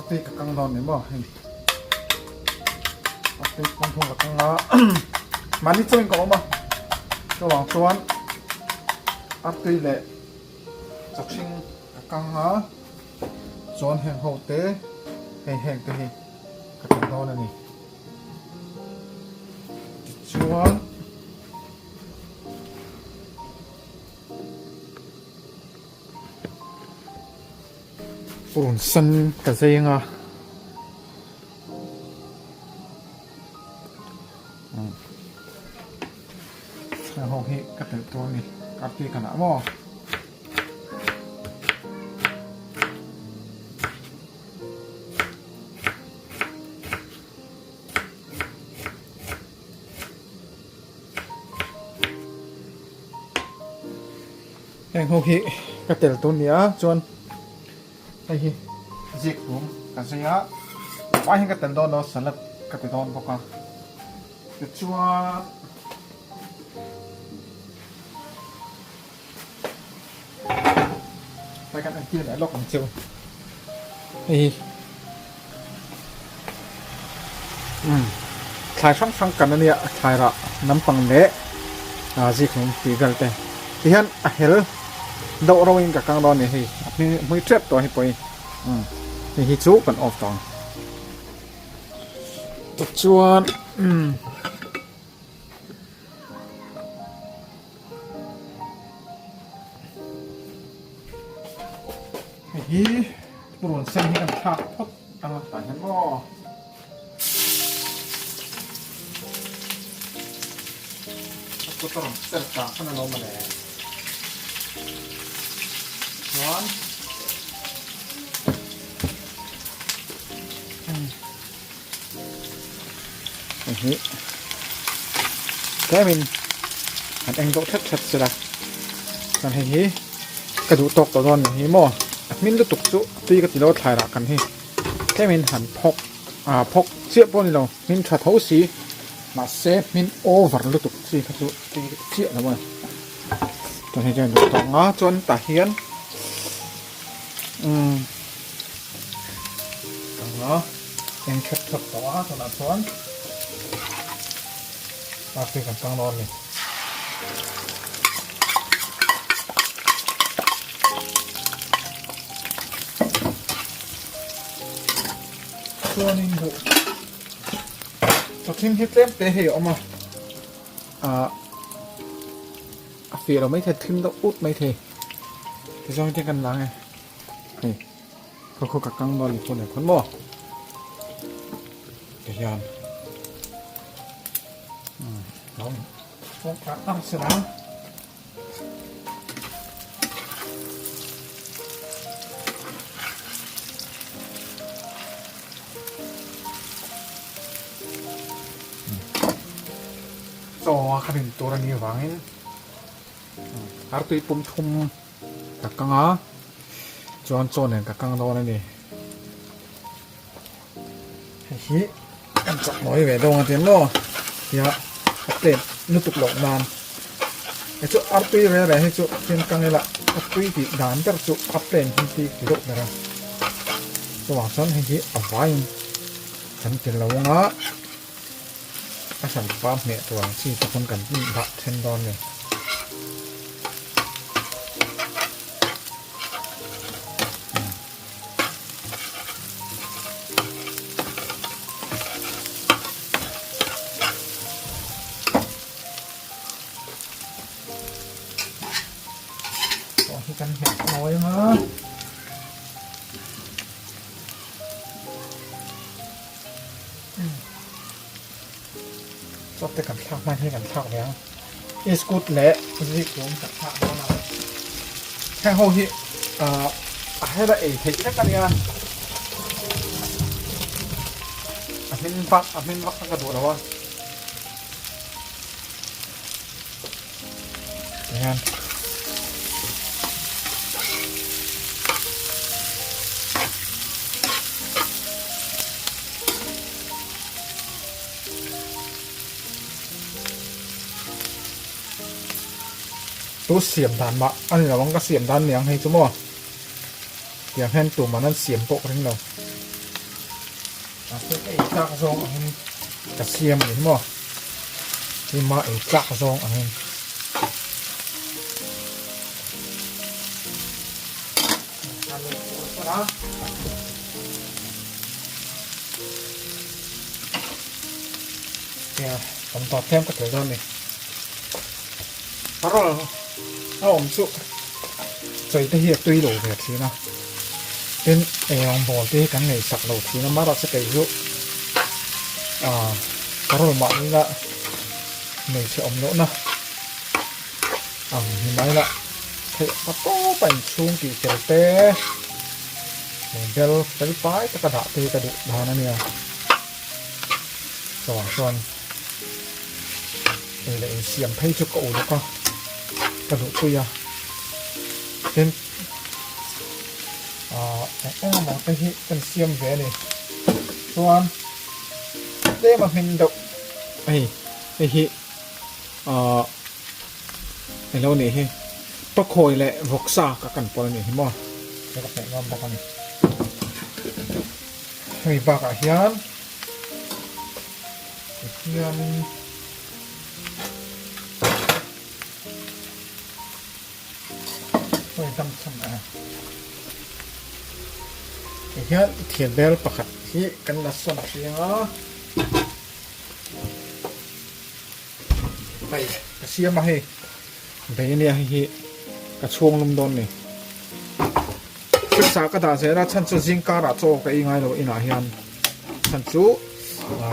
Artui ka kang dawn ni maw hei artui pum thum ka kang a mahni chauhin ka awm a chuvang chuan artui leh chawhring ka kang a chuan heng ho te hei heng te hi ka tel dawn a ni tichuan. Purun sen ka zeng a heng ho hi ka telh tur a ni karti ka nah maw. Heng ho hi ka tel tur nia chuan hei hi zik tum ka zai a vai hian ka tel dawn lo salad ka ti dawn bawk a tichuan hei kan entir leh lawk ang cheu hei hi umm thlai hrang hrang kan ania thlai rah nampang leh ah zikhlum tih vel te tihian a hel deuh ro in ka kang dawn a ni hei a hming hmui tep tawh hi pawhin umm hei hi chu kan off tawh ang tichuan umm. Hei hi purun sen hi kan thlak phawt ang a tah hian maw. A kut a rawn ser ta khan a lo mawle. Chuan Hei hi tlemin han eng deuh thet thet sela chuan hei hi ka duh tawk tawh dawn ni hi maw a hmin lutuk chu tui ka ti lo thlai rah kan hi tlemin han phawk ah phawk chiah pawh a ni lo hmin tha tho si mahse hmin over lutuk chi kha chu tui ka ti chiah lo a ni chuan hei chuan duh tawk ang a chuan tah hian umm anga eng that that tawh a tunah chuan artui kan chang dawn a ni. Chuanin duh chawthing hi tlem te hei a awm a ah a fiah lo maithei thim deuh ut maithei tizawng te kan lang e hei khaw khaw ka kang dawn ni phone khawn maw ti hian umm lo ang sela. Chaw a kha rin tur a nih avangin artui pum thum ka kang a chuan chaw nen ka kang dawn a ni hei hi kan chak mawi ve dawn a ti maw tia a tlem lutuk loh nan hei chu artui reng reng hi chu tin kang ila artui tih dan ber chu a plane hi ti ti deuh ber a chuvang chuan hei hi a vaiin kan ti lo ang a. A hran pa hmeh tur ang chi te pawn kan dah then dawn a ni. Hi kan hmeh nawi ang a. Chawp te kan thlak hman hi kan thlak ve ang iskut leh zikhlum kan thlak dawn a heng ho hi ah a hela ei theih vek a nia a hmin vak a hmin vak kha ka duh lo a tihian. Tu siam dan mah a ni lo ang ka siam dan ni ang hei chu maw tiang hian tuman an siam pawh ka ring lo. tlak zawng angin ka siam a ni maw keima ei tlak zawng angin. Kan tawp tlem ka tel dawn a ni. Parawl a awm chu chawi te hi a tui lo ve thin a, tin eirawng bawl te hi kan ngaihsak lo thin a, mahse kei chu ah parawl mahni la hmeichhe awm lohna ang ni mai la theih a tawp a inchhung tih fel te bel fel fai taka dah te hi ka duh dan a nia. Chuvang chuan ei leh insiam phei chu ka uluk a, ka duhpui a. Tin, ah eng eng emaw te hi kan siam ve a ni. Chuan tlem a hming deuh hei hei hi ah eng lo nih hi pakhawi leh vawksa ka kan pawl a nih hi maw ka hmeh ngam bawk a ni. Hemi bakah hian tihianin hei dam chhan a tihian thir bel pakhat hi kan la sawn hriang a hei ka siam a hei bei ania hei hi ka chhung lum dawn ni. Pawisa ka dah zel a chhan chu zing karah chaw ka ei ngai lo inah hian chhan chu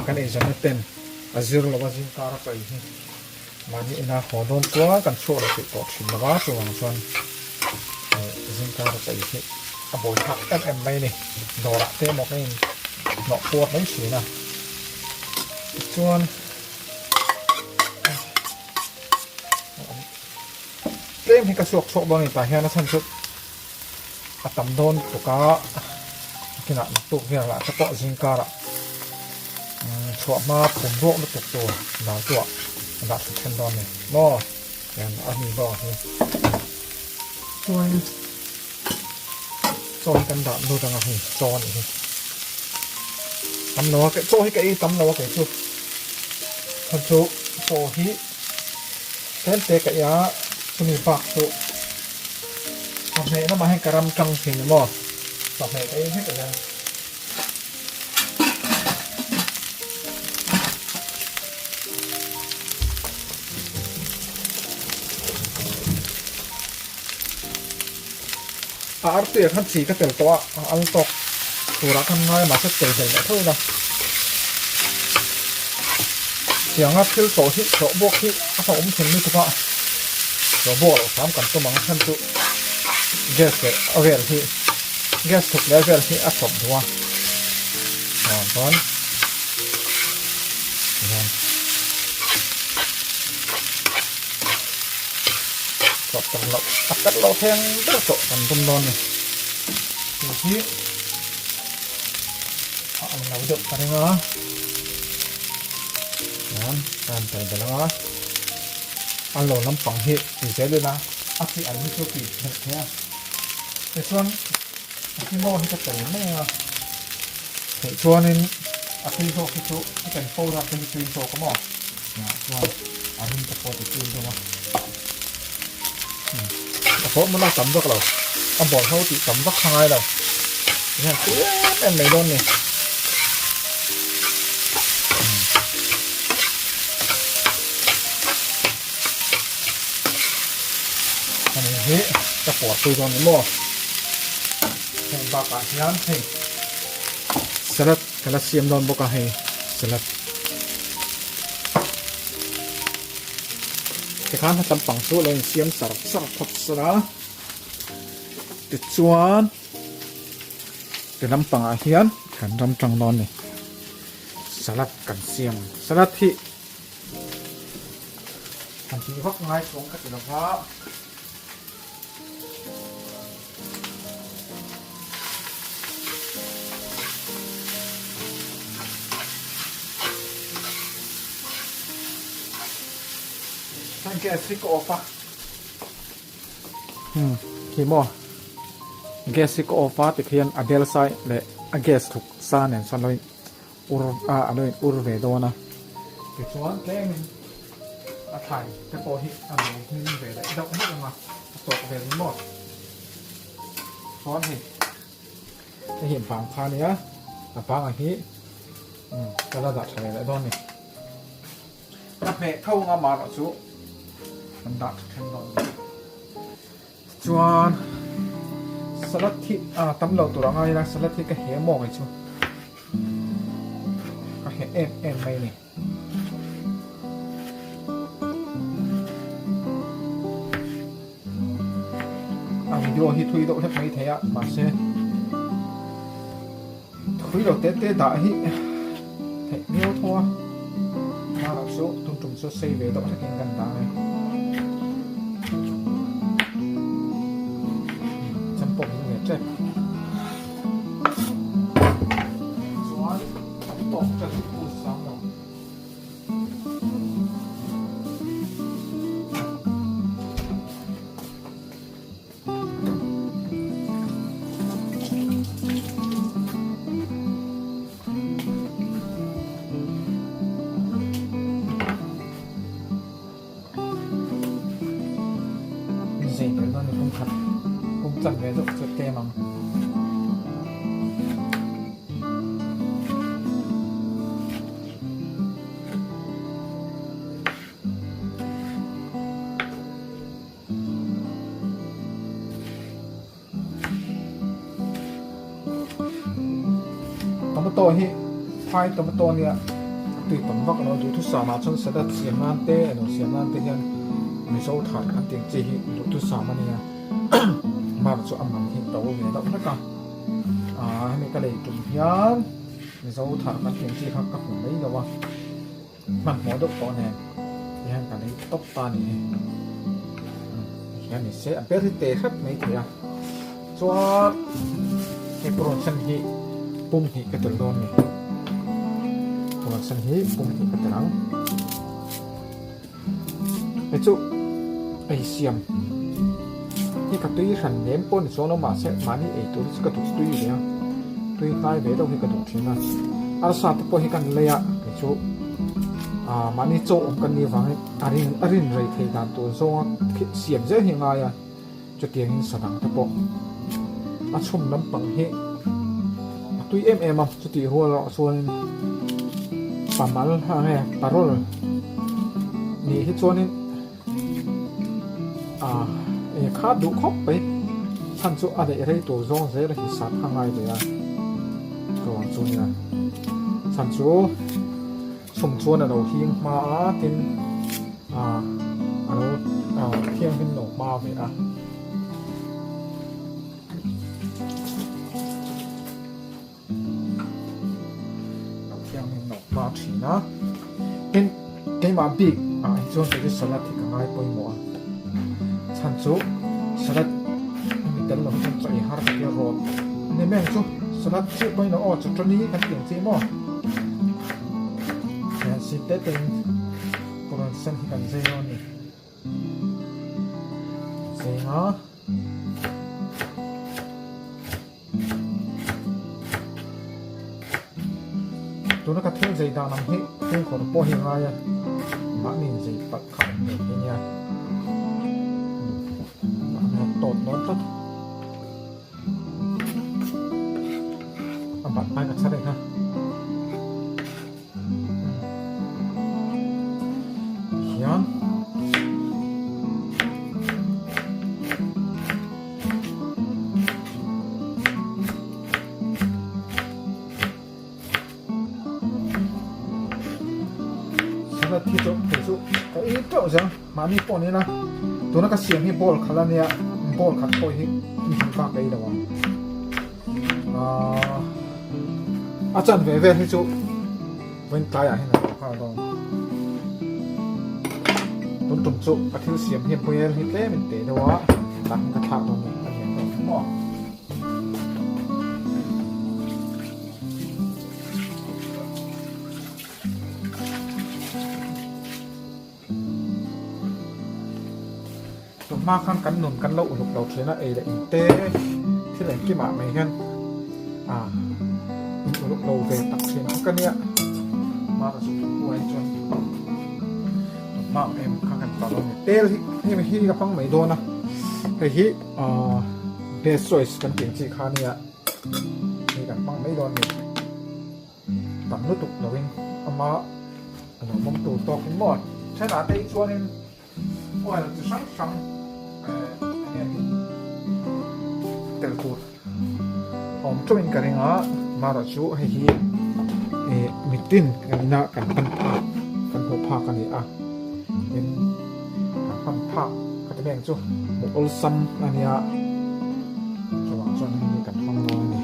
kan eizawnna ten a zir lo a zing kara chaw ei hi mahni ina haw dawn chuan kan chhuak lo tih tawh thin lo a chuvang chuan zing kara chaw ei hi a buai thlak em em mai a ni dawrah te emaw ka in hnawh puar mai thin a tichuan. Tlem hi ka chhuak chhuak dawn a ni tah hian a chhan chu a tam dawn tuk a kinah naktuk vel ah te pawh zing karah chhuah hma pum ruak lutuk tur dal tuah a dah that then dawn a ni maw hian a ni bawk ang hi chuan chaw hi kan dah lut anga hei chaw a nih hi tam lo a chaw hi ka ei tam lo a kei chu chhan chu chaw hi. Tlem te ka ia chumi bak chu chawhmeh lamah hian ka ram tang thin maw chawhmeh ka ei vek zel. A artui ah khan chi ka tel tawh a a al tawk turah khan ngai mahse tel belh leh tho ila tianga thil tawh hi tawh bawk hi a hlauhawm thin lutuk a tawh bawk loh hram kan tum ang a chhan chu gas leh a vel hi gas thuk leh a vel hi a chawp duh a chuan tihian. Chawp tak loh a tak loh theng ber tawh kan tum dawn a ni. Tih hi a ang lo deuh ka ring a. Chuan ka han tel belh ang a. A lo lampang hi ti zel ila a chi al hi chu tih belh thei a. Tichuan a hi maw hi ka tel mai ang a. Theih chuanin a tui zawk hi chu a ken fo rak te hi tui zawk a maw. Chuan a ring te pawh ti tui deuh a. A thawh hmun a tam vak lo. A bawlh ho tih tam vak kha ngai lo. Tihian tui em em mai dawn ni. Ani hi ka puar tui dawn ni maw. Heng bakah hian hei salad ka la siam dawn bawk a hei salad. Tikhan hla lampang chu lo insiam char char phawt sela tichuan ti lampangah hian kan ram tang dawn a ni salad kan siam ang salad hi kan tih vak ngai chuang ka ti lova. Chuan gas hi ka off a hmm khi maw gas hi ka off a tikhian a bel sai leh a gas thuk sa nen chuan lo in. ur a a lo in ur ve dawn a tichuan tlemin a thlai te pawh hi a lo hmin ve leh deuh hlek ang a a tawk ve ni maw chuan hei hei hi bang kha a nia a bang ang hi umm ka la dah tha ve leh dawn a ni ka hmeh tho ang a marawh chu kan dah tha then dawn a ni. Chuan salad hi ah tam lo tur anga ila salad hi ka he maw kei chu ka he em em mai a ni. A video hi thui deuh hlek mai thei a mahse thui lo te te dah hi theih miau tho a hmanah chu tum tum chu sei ve deuh hlekin kan dah a ni chem pawh min ve tep chuan tawk te chu pus sang lo. Zei tel dawn ni kum khat kum chan ve deuh chu tlem ang. Tomato hi phai tomato nia a tui tam vak lo duhthusam ah chuan salad siam nan te alo siam nan te hian mizo thar an tih ang chi hi duhthusam a nia mar chu a man hi to ve deuh hlek a ah hemi ka lei tum hian mizo thar kan tih ang chi kha ka hmu mai lo a. Hmanhmawh deuh tawh nen tihian kan ei tawp ta a ni hi. Tihian ni se a ber hi te hrep mai thei a. Chuan hei purun sen hi pum hnih ka tel dawn a ni. Purun sen hi pum hnih ka tel ang. Hei chu ei siam hi ka tui hran lem pawh ni chuang lo mahse mahni ei tur hi chu ka duh tui ve a tui hnai ve deuh hi ka duh thin a arsa te pawh hi kan lei a kei chu ah mahni chaw awm kan nih avangin a rin a rin rei thei dan tur zawnga siam zel hi a ngai a chutiangin sa dang te pawh a chhum lampang hi a tui em em a chutih rual erawh chuanin pamal a nge parol nih hi chuanin ah eng kha duh khawp mai chhan chu a daih rei tur zawng zel a hisap kha ngai ve a chuang chu nia chhan chu chhum chuan a lo hing hma a tin ah a lo ah thianghlim lo hma ve a. Lo thianghlim lo hma thin a tin keimah bik ah hi chuan kei chu salad hi ka ngai pawimawh a chhan chu salad hemi tel lo hi chuan chaw ei har ka tia rawt ni mai ang chu salad chiah pawhin aw chutani kan tih ang chi maw hian sin te te in purun sen hi kan zai dawn a ni zai anga. Tuna ka thil zei dan ang hi fimkhur pawh hi a ngai a, mahni in zei palh kha awm ngei thei nia. Mahni a tawt dawn tlat. A bat lai ka chhar eng a. Hian Salad hi chu kei chu ka ei teuh zel mahni pawh ni ila tuna ka siam hi bowl khat a nia bowl khat pawh hi ni hnih bak ka ei lo ang ahh a chanve vel hi chu vawiin tlaiah hian a lo nghal dawn tun tum chu ka thil siam hi hmel hi tlem in teh deuh a tah hian ka thlak dawn a ni a lian deuh maw. Tunhma khan kan nun kan lo uluk lo thin a, ei leh in te thil engkimah mai hian ah in uluk. uluk lo ve tak thin kha ka nia. Hmara chu huai chuan hma ang em kha kan ta dawn a ni. Tel hi hemi hi ka hmang mai dawn a, hei hi ahh best choice kan tih ang chi kha nia, hei kan hmang mai dawn a ni. Tam lutuk loin ama a lo mawm tur tawkin maw thenah te hi chuanin oil chi hrang hrang eh enge hi tel tur a awm teuhin ka ring a marawh chu hei hi eh mitin kan ina kan hman phak kan hmuh phak a ni a tin kan hman phak ka ti mai ang chu hmuh awlsam a nia chuvang chuan hei hi kan hmang dawn a ni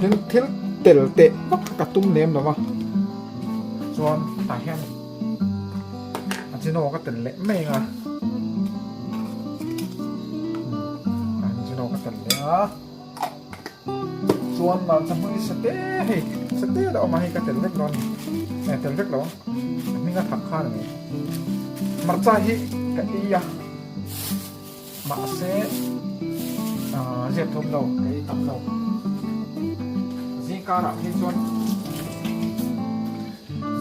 tin thil tel teh vak ka tum lem lo va chuan tah hian a chino ka tel leh mai ang a chino ka tel leh a chuan hmarcha hmui sate hei sate la awm a hei ka tel vek dawn a ni tel vek lo ang a hming a thak khan a ni hmarcha hi ka ei a mahse ah ziak thawm lo ka ei tam lo zingkarah phei chuan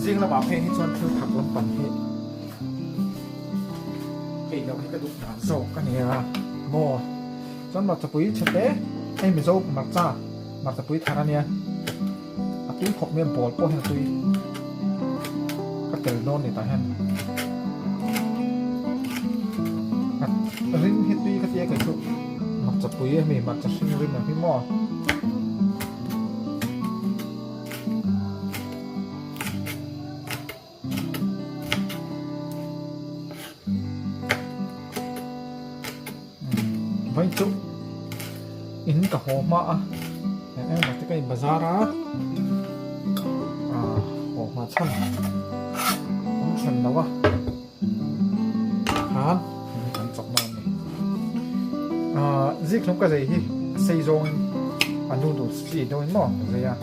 zing lamah phei hi chuan thil thak lampang hi ei loh hi ka duh dan zawk a ni a maw. Chuan hmarchapui chhe te, hei Mizo hmarcha, hmarchapui thar a nia, a tui khawp mai a, ball pawh hian a tui ka tel dawn ni tah hian a rim hi tui ka tia kei chu hmarchapui a mi hmarcha hring rim ang hi maw. Vai chu in ka haw hma a eng emaw te ka in bazar a ah haw hma chhan awm hran lo a khan kan chawk dawn a ni ah zikhlum ka zei hi a sei zawngin a noodles chi deuhin maw ka zei a.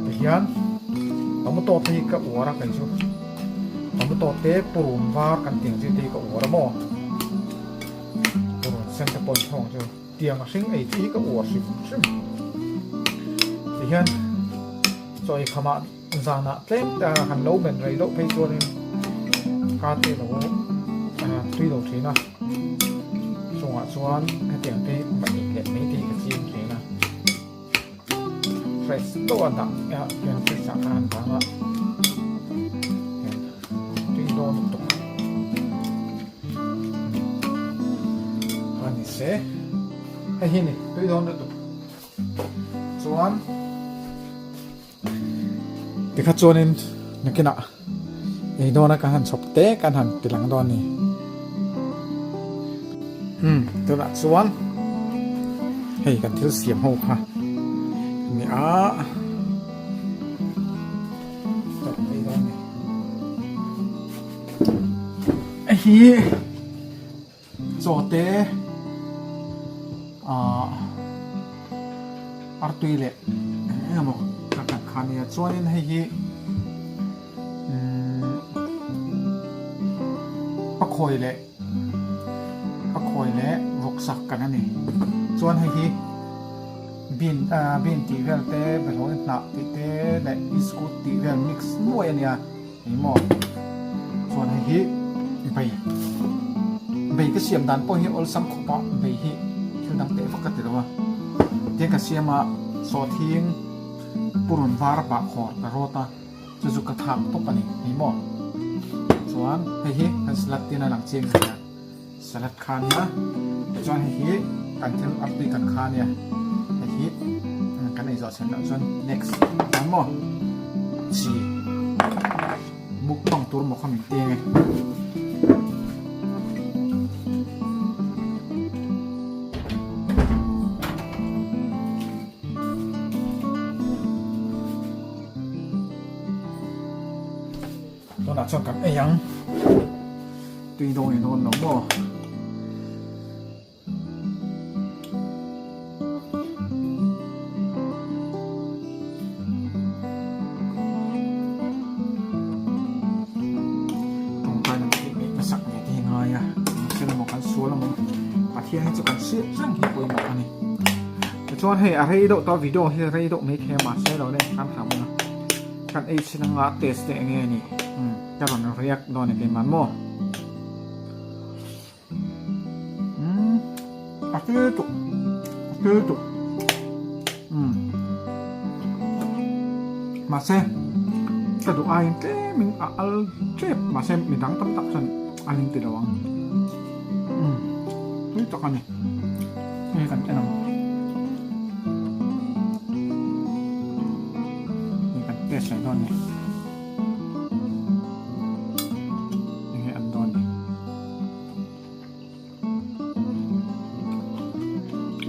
Tihian tomato te hi ka uar a kei chu tomato te purun var kan tih ang chi te hi ka uar a maw purun sen te pawh in thawng chu tiang a hring ei chi hi ka uar hrim hrim tihian chaw ei khamah zanah tlem te a han lo men rei deuh phei chuanin ka te lo tui lo thin a chungah chuan hetiang te va ei leh mai te hi ka ching thin a. Fresh deuh a dah a hian fridge ah khan an vang a hian tui dawn lutuk a ni se hei hi ni tui dawn lutuk chuan tikha chuanin nakinah ei dawna kan han chhawp te kan han ti lang dawn a ni umm tunah chuan hei kan thil siam ho kha a ni a ei dawn a ni hei hi Chaw te ahh artui leh eng eng emaw ka khat kha nia chuanin hei hi umm pakhawi leh pakhawi leh vawksak kan a ni chuan hei hi bean ah bean tih vel te behlawi hnah tih te leh iskut tih vel mix nuai a nia. Engmaw chuan hei hi bei bei ka siam dan pawh hi awlsam khawp a bei hi thil dang teh vak ka ti lo a tiang ka siam a sawhthing purun var pah khawr ka rawt a chu chu ka thak tawp a ni engmaw chuan hei hi kan salad tin a lang chiang zia salad kha nia tichuan hei hi kan thil artui kan kha nia hei hi kan ei zawh chhan loh chuan next chuan maw chi mukbang tur maw kha min ti ange. Tunah chuan kan ei ang. Tui dawn i dawn lo maw? Tawngtai lam hi ngaih hmasak ve te hi ngai a, kan thil emaw kan sual emaw Pathian hi chu kan hriat reng hi pawimawh a ni. Tichuan hei a rei deuh tawh video hi rei deuh mai thei a mahse lo le kan hram a kan ei chin anga taste te enge ni umm ka rawn react dawn e keimah maw umm a tui tuk a tui tuk umm mahse ka duh aiin tlem in a al tep mahse midang tam tak chuan an inti lo ang umm tui tak a ni. Hei kan en ang. Hei kan test leh dawn ni. Hei an dawn ni.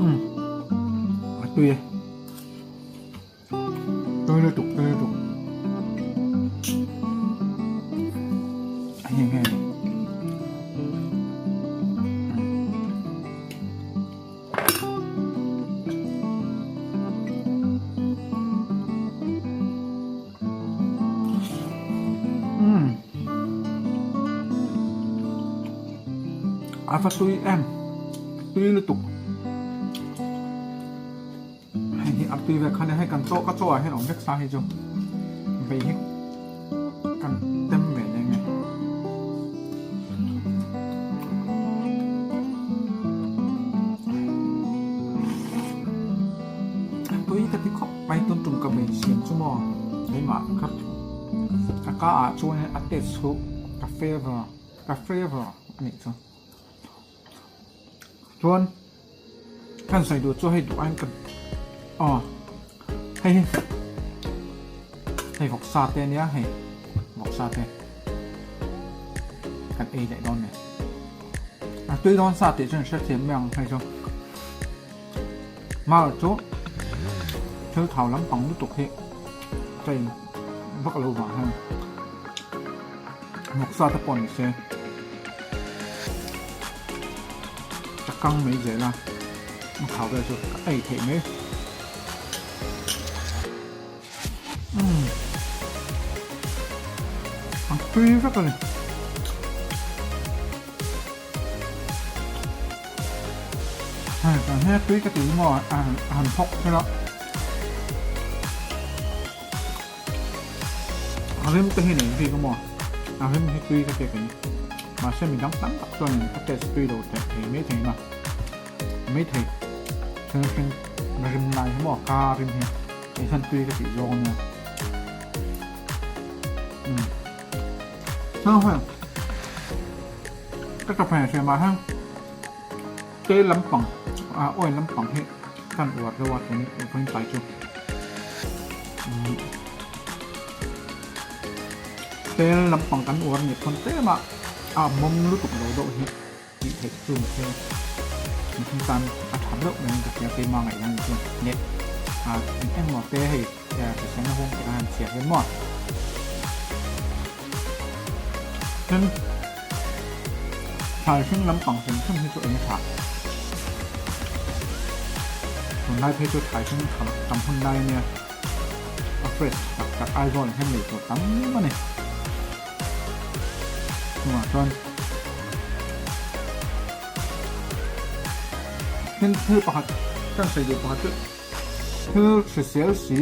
Um. A tui e. Tui lutuk, tui lutuk. Hei nge ni. Umm. A va tui em. Tui lutuk. Hei hi a tui ve khan a hei kan chaw ka chaw ah hian awm vek sa hi chu vei hi kan tem ve leng e. A tui ka ti khawp mai tun tum ka bei siam chu maw keimah ka ka ka ah chuan a taste chu ka favour ka favour a nih chu. Chuan kan sawi duh chu hei duh aiin ka aw hei hi hei vawksa te ania hei vawksa te kan ei leh dawn ni a tui dawn sa tih chu in hrethiam mai ang hei chu mar chu thil thau lampang lutuk hi ka in vak lo vang hian vawksa te pawh ni se. Ka kang mai zel a, a thau vel chu ka ei theih mai. Umm a tui vek a ni. Hei kan hmel tui ka tih maw a han thawk thil a. A rim te hi nei bik a maw? A rim hi tui ka pek a ni. Mahse mi dang tam tak chuan a taste tui lo teh thei mai thei a, mai thei. Thil hring rim lai hi maw ka rim hi kei hian tui ka tih zawng a nia. Umm. Heng heng ka chawhmeh hriam ah hian tel lampang ah oil lampang hi kan uar deuh a tun vawiin tlai chu. Tel lampang kan uar nih pawn tlem a a mawm lutuk lo deuh hi tih theih chu ni se mihring tan a tha deuh mai in ka hria keimah ngaih dan chuan leh ah eng emaw te hei hriselna huang te khan chhiar hian maw tin thlai hring lampang hrim hrim hi chu eng a tha tunlai phei chu thlai hring tam hun lai ania. A fresh tak tak Aizawl ah hian lei tur tam a ni. Chungah chuan tin thil pakhat kan sawi duh pakhat chu thil hrisel si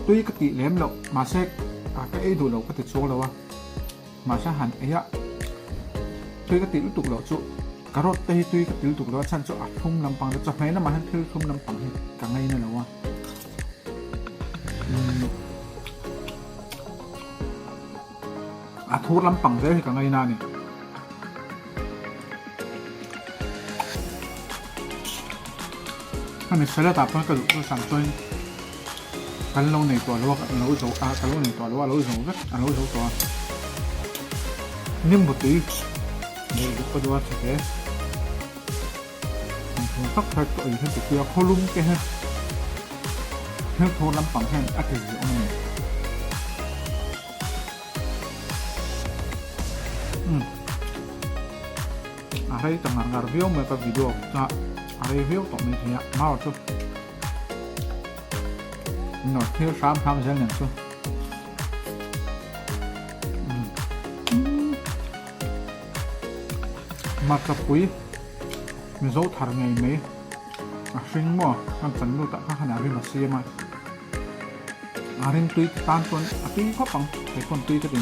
tui ka tih lem loh mahse ka ei duh loh ka ti chhuak lo a mahse han ei a tui ka tih lutuk loh chu Carrot te hi tui ka ti lutuk lo a chhan chu a thlum lampang te chawhmeh lamah hian thil thlum lampang hi ka ngaina lo a. A thur lampang zel hi ka ngaina a ni. Hemi salad ah pawh ka duh chu sam chuan kan lo nei tawh lo a, kan lo zo a, ka lo nei tawh lo a, a lo zo vek, a lo zo tawh a. Nimbu tui neih duh ka duh a chhe hle. Thawmhnaw tak tak chu a inhre ti pui a, khawlum te hi thil thur lampang hian a ti zia awm a ni. Umm a rei ta ngar ngar viau mai ka video kha a rei viau tawh mai thei a, mau chu nawr thil hram hram zel nen chu. Hmarchapui Mizo thar ngei mai A hring maw kan chan lut ah kha khan a rim a siam a, a rim tui tan chuan a tui khawp ang kei pawn tui ka ti.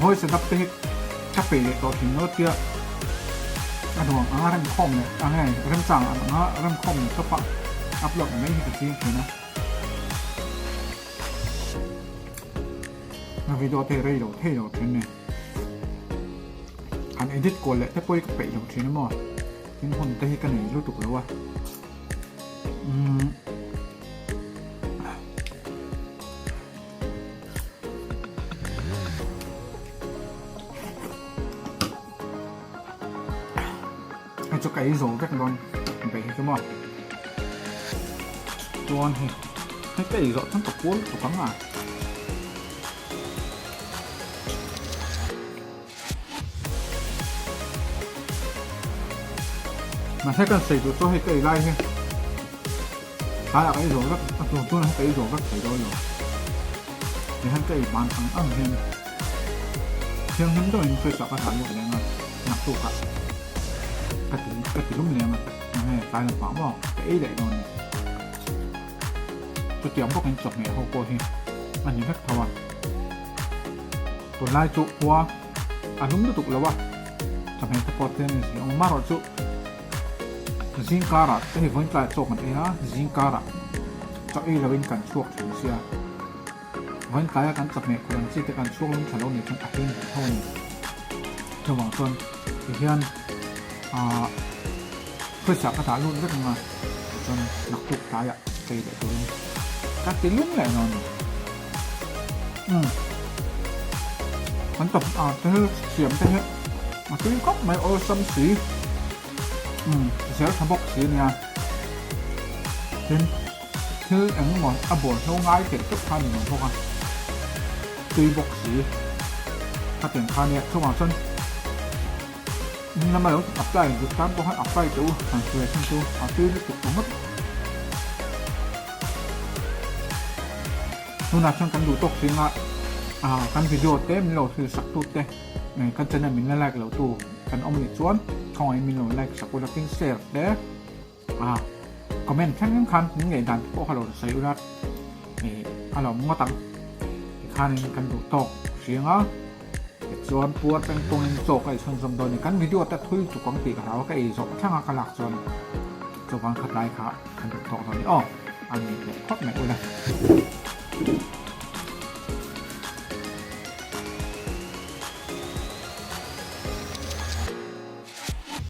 Voice setup te hi ka pe leh tawh thin lo tia a duang anga remkhawm leh a nge remchang ang anga remkhawm leh tawp a upload mai hi ka ching thin a. A video te rei lo thei lo thin ni. Han edit kual leh te pawh hi ka peih lo thin a maw. Tin hun te hi ka nei lutuk lo a. Umm. Hei chu ka ei zo vek dawn beih hi chu maw. Chuan hei hei ka ei zawh chuan ka puar lutuk ang a. Mahse kan sawi duh chu hei ka ei lai hi tlaiah ka ei zawh vek a tur tuna hi ka ei zawh vek thei dawn lo. Tihian ka ei ban ang ang hian thianghlim deuhin fridge ah ka dah lut leng a, naktukah ka ti ka ti lum leng a, enge tlai lampang maw ka ei leh dawn a ni. Chutiang bawkin chawhmeh ho pawh hi a ni vek tho a. Tunlai chu khua a lum lutuk lo a, chawhmeh te pawh tlem in zin awm a, amaherawhchu zing karah hei vawiin tlaiah chaw kan ei a, zing karah chaw ei loin kan chhuak thin sia, vawiin tlaia kan chawhmeh khawih ang chi te kan chhuak lum tha lo nih chuan a hlim duh tho a ni. Chuvang chuan tihian aah fridge ah ka dah lut vek ang a, tichuan naktuk tlaiah chei leh turin ka ti lum leh dawn a ni. Umm kan tawp ah te hi siam te hi a tui khawp mai awlsam si umm zel tha bawk si ania tin thil eng emaw a buai hlo ngai theih teuh kha a ni lo bawk a tui bawk si khatiang kha ania chungah chuan in lama lo apply duh tan pawh khan apply teh u han sawi chhan chu a tui lutuk ta ngawt. Tunah chuan kan duh tawk zinga ah kan video te min lo thil sak tu te kan channel min la like lo tu kan awm nih chuan khawngaih min lo like sak ula tin share te ah comment thleng thleng khan min ngaih dan te pawh kha lo sawi ula ih a lo ngawt ang tikhanin kan duh tawk hriang a tichuan puar peng pawngin chaw ka ei chhunzawm dawn a ni kan video te thui tuk ang tih ka hlau a ka ei zawh thleng a ka lak chuan chuvang khatlai kha kan duh tawk dawn a ni aw a ni leh phawt mai ula.